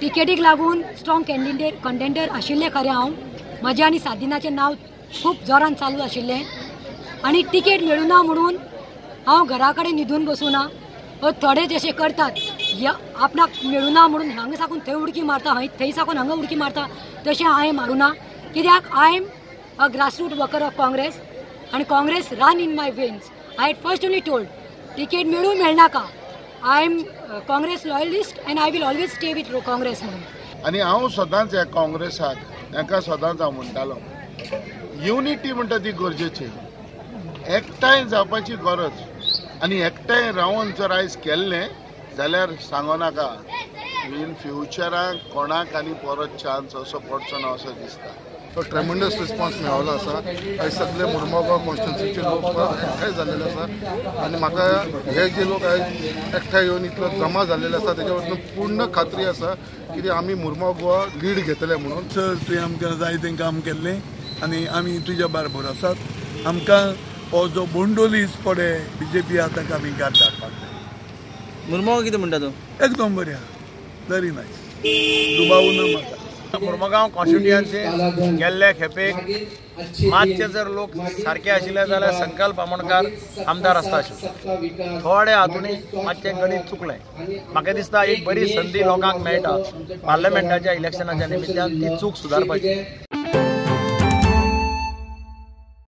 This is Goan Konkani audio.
टिकेटीक लागून स्ट्रॉंग कॅन्डिडेट कंटेंडर आशिल्लें खरें हांव. म्हजें आनी सादिनाचें नांव खूब जोरान चालू आशिल्लें आनी तिकेट मेळूना म्हणून हांव घरा कडेन न्हिदून बसूना. थोडे जशे करतात आपणाक मेळूना म्हणून हांगा साकून थंय उडकी मारता, थंय साकून हांगा उडकी मारता, तशें हांवें मारूना. कित्याक I am a grassroot worker of Congress आनी Congress run in my veins. I had first only told ticket मेळूं मेळनाका, I am Congress loyalist and I will always stay with Congress म्हणून. आनी हांव सदांच ह्या काँग्रेसाक तांकां सदांच हांव म्हणटालो, युनिटी म्हणटा ती गरजेची, एकठांय जावपाची गरज. आनी एकठांय रावन जर आयज केल्लें जाल्यार सांगो नाका इन फ्युचराक कोणाक आनी परत चान्स असो पडचो ना असो दिसता. तो ट्रेमेंडस रिस्पॉन्स मेळ्ळो आसा. आयज सगळे मुरमुगांव कॉन्स्टिट्युन्सीचे लोक एकठांय जाल्लेले आसा आनी म्हाका हे जे लोक आयज एकठांय येवन इतलो जमा जाल्लेले आसा तेच्या वचून पूर्ण खात्री आसा की आमी मुरमुगांव गोवा लीड घेतले म्हणून. सर, तुवें आमकां जायतें काम केल्लें आनी आमी तुज्या बरोबर आसात. आमकां हो जो बोंडोलीस पडे बीजेपी आहा ताका आमी गाद धाडपाक जाय. मुरमुगांव कितें म्हणटा तूं? एकदम बरें आहा, व्हेरी नायस, दुबाव ना म्हाका. मुरमुगांव कॉन्स्टिट्युएन्सी गेल्ले खेपेक मातशे जर लोक सारके आशिल्ले जाल्यार संकल्प आमोणकार आमदार आसता आशिल्ले. थोडे हातूंनी मातशें गणीत चुकलें. म्हाका दिसता एक बरी संदी लोकांक मेळटा पार्लमेंटाच्या इलेक्शनाच्या निमित्तान ती चूक सुदारपाची.